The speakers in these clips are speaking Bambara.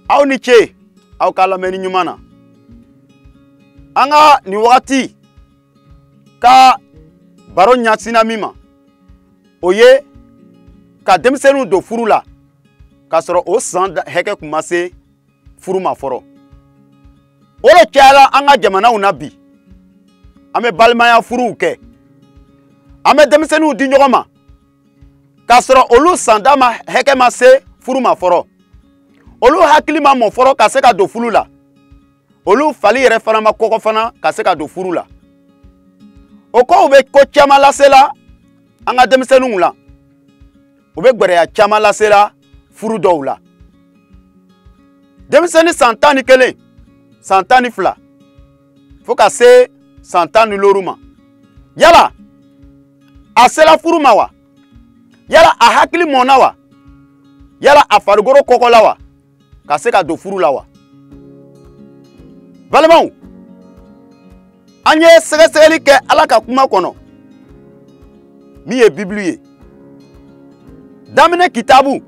Aw ni ce aw ka lamɛnni ɲuman na. An ka nin wagati ka baro ɲɛsinna min ma, o ye ka denmisɛnninw don furu la k'a sɔrɔ o san hakɛ kun ma se furu ma fɔlɔ. O de cayala an ka jamanaw na bi. An bɛ balimaya furuw kɛ, an bɛ denmisɛnninw di ɲɔgɔn ma k'a sɔrɔ olu sanda ma hakɛ ma se furu ma fɔlɔ, olu hakili ma mɔ fɔlɔ ka se ka don furu la, olu fali yɛrɛ fana ma kɔgɔ fana ka se ka don furu la. O kow bɛ ko caman lase la an ka denmisɛnninw la, o bɛ gwɛlɛya caman lase la furu dɔw la. Denmisɛnnin san 11, san 12 fo ka se san 15 ma, yala a sera furu ma wa? Yala a hakili mɔnna wa? Yala a farikolo kɔgɔla wa ka se ka don furu la wa? Balimaw, an ye sɛgɛsɛgɛli kɛ Ala ka kuma kɔnɔ min ye Bibulu ye. Daminɛ kitabu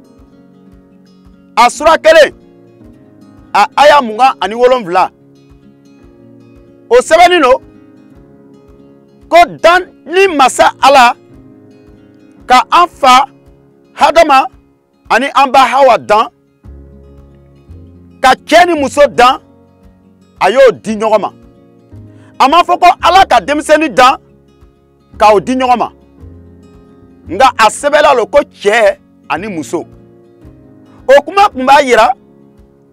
a sura 1 a aya 27, o sɛbɛnni don ko danni masa Ala ka an fa Hadama ani an ba Hawa dan, ka cɛ ni muso dan, a y'o di ɲɔgɔn ma. A ma fɔ ko Ala ka denmisɛnnin dan k'o di ɲɔgɔn ma, nka a sɛbɛnla lo ko cɛ ani muso. O kuma kun b'a yira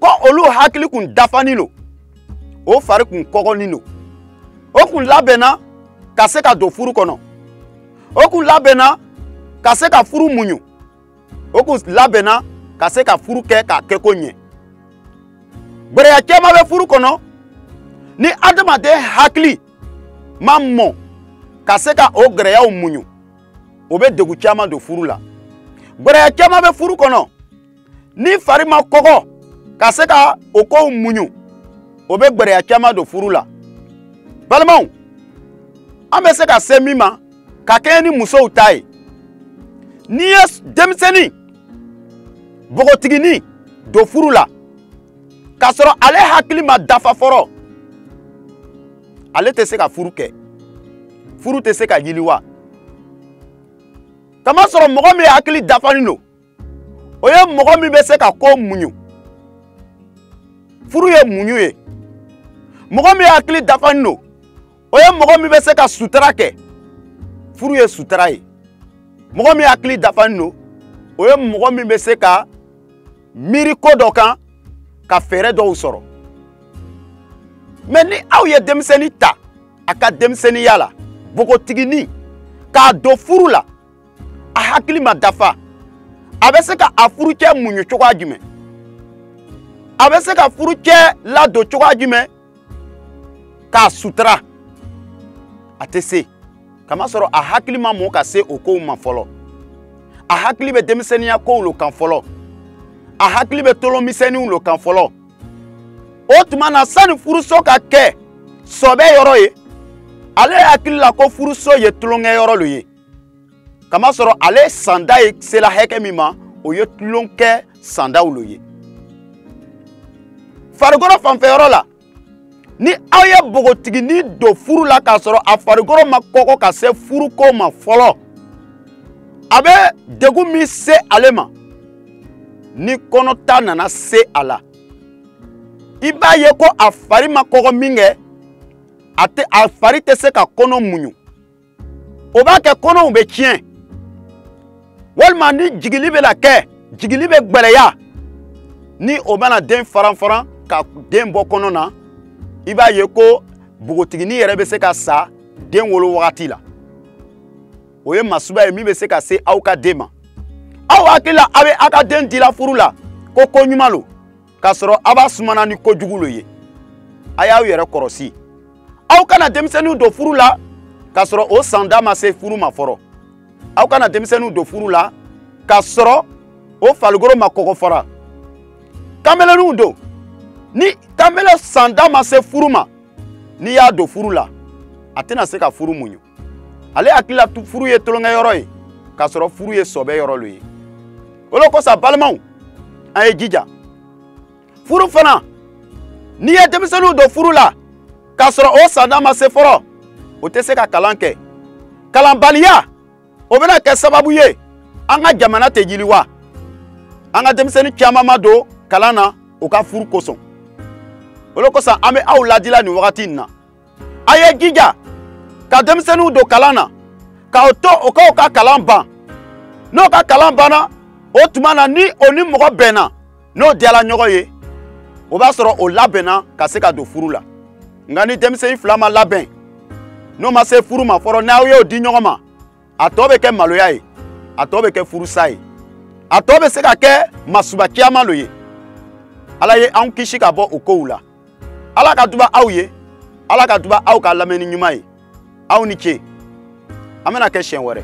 ko olu hakili kun dafanin lo, o fari kun kɔgɔnin lo, o kun labɛnna ka se ka don furu kɔnɔ, o kun labɛnna ka se ka furu muɲu, o kun labɛnna ka se ka furu kɛ k'a kɛ ko ɲɛ. Gwɛlɛya caman bɛ furu kɔnɔ ni adamaden hakili ma mɔ ka se ka o gwɛlɛyaw muɲu, o bɛ degun caman don furu la. Gwɛlɛya caman bɛ furu kɔnɔ ni fari ma kɔgɔ ka se ka o kow muɲu, o bɛ gwɛlɛya caman don furu la. Balimaw, an bɛ se ka se min ma ka kɛɲɛ ni musow ta ye, n'i ye denmisɛnnin npogotiginin don furu la k'a sɔrɔ ale hakili ma dafa fɔlɔ, ale tɛ se ka furu kɛ, furu tɛ se ka yiriwa. Kamasɔrɔ mɔgɔ min hakili dafalen don, o ye mɔgɔ min bɛ se ka ko muɲu. Furu ye muɲu ye. Mɔgɔ min hakili dafalen don, o ye mɔgɔ min bɛ se ka sutura kɛ. Furu ye sutura ye. Mɔgɔ min hakili dafalen don, o ye mɔgɔ min bɛ se ka miiri ko dɔ kan ka fɛɛrɛ dɔw sɔrɔ. Mɛ ni aw ye denmisɛnnin ta a ka denmisɛnninya la, npogotiginin, k'a don furu la, a hakili ma dafa, a bɛ se ka a furucɛ muɲu cogoya jumɛn? A bɛ se ka furucɛ ladon cogoya jumɛn k'a sutura? A tɛ se, kamasɔrɔ a hakili ma mɔ ka se o kow ma fɔlɔ. A hakili bɛ denmisɛnninya kow lo kan fɔlɔ, a hakili bɛ tolomisɛnninw lo kan fɔlɔ. O tuma na sani furuso ka kɛ sɔbɛ yɔrɔ ye, ale hakili la ko furuso ye tulonkɛ yɔrɔ lo ye, kamasɔrɔ ale sanda ye sela hakɛ min ma, o ye tulonkɛ sandaw lo ye. Farikolo fanfɛyɔrɔ la, ni aw ye npogotiginin don furu la k'a sɔrɔ a farikolo ma kɔgɔ ka se furuko ma fɔlɔ, a bɛ degun min se ale ma ni kɔnɔta nana se a la, i b'a ye ko a fari ma kɔgɔ min kɛ, a fari tɛ se ka kɔnɔ muɲu. O b'a kɛ kɔnɔw bɛ tiɲɛ, walima ni jigili bɛna kɛ, jigili bɛ gwɛlɛya. Ni o mana den faran faran ka den bɔ kɔnɔ na, i b'a ye ko npogotiginin yɛrɛ bɛ se ka sa den wolo wagati la. O ye masuba ye min bɛ se ka se aw ka den ma. Aw hakili la aw bɛ aw ka den dila furu la ko ko ɲuman lo, k'a sɔrɔ aw b'a sumana ni kojugu lo ye. A y'aw yɛrɛ kɔlɔsi, aw kana denmisɛnninw don furu la k'a sɔrɔ o sanda ma se furu ma fɔlɔ. Aw kana denmisɛnninw don furu la k'a sɔrɔ o farikolo ma kɔgɔ fara. Kameleniw don, ni kamelen sanda ma se furu ma, n'i y'a don furu la, a tɛna se ka furu muɲu. Ale hakili la furu ye tulonkɛ yɔrɔ ye, k'a sɔrɔ furu ye sɔbɛ yɔrɔ lo ye. O de kosɔn balimaw, an ye jija. Furu fana, n'i ye denmisɛnninw don furu la k'a sɔrɔ o sanda ma se fɔlɔ, o tɛ se ka kalan kɛ. Kalanbaliya o bɛna kɛ sababu ye an ka jamana tɛ yiriwa. An ka denmisɛnnin caman ma don kalan na o ka furu kosɔn. O de kosɔn an bɛ aw ladila nin wagati in na, a ye jija ka denmisɛnninw don kalan na k'aw to o k'aw ka kalan ban. N'o ka kalan banna, o tuma na ni o ni mɔgɔ bɛnna, n'o diyara ɲɔgɔn ye, o b'a sɔrɔ o labɛnna ka se ka don furu la. Nka ni denmisɛnnin fila ma labɛn, n'o ma se furu ma fɔlɔ, n'aw y'o di ɲɔgɔn ma, a tɔ bɛ kɛ maloya ye, a tɔ bɛ kɛ furusa ye, a tɔ bɛ se ka kɛ masuba caman lo ye. Ala ye anw kisi ka bɔ o kow la. Ala ka duba aw ye, Ala ka duba aw ka lamɛnni ɲuman ye. Aw ni ce. An bɛna kɛ siɲɛ wɛrɛ.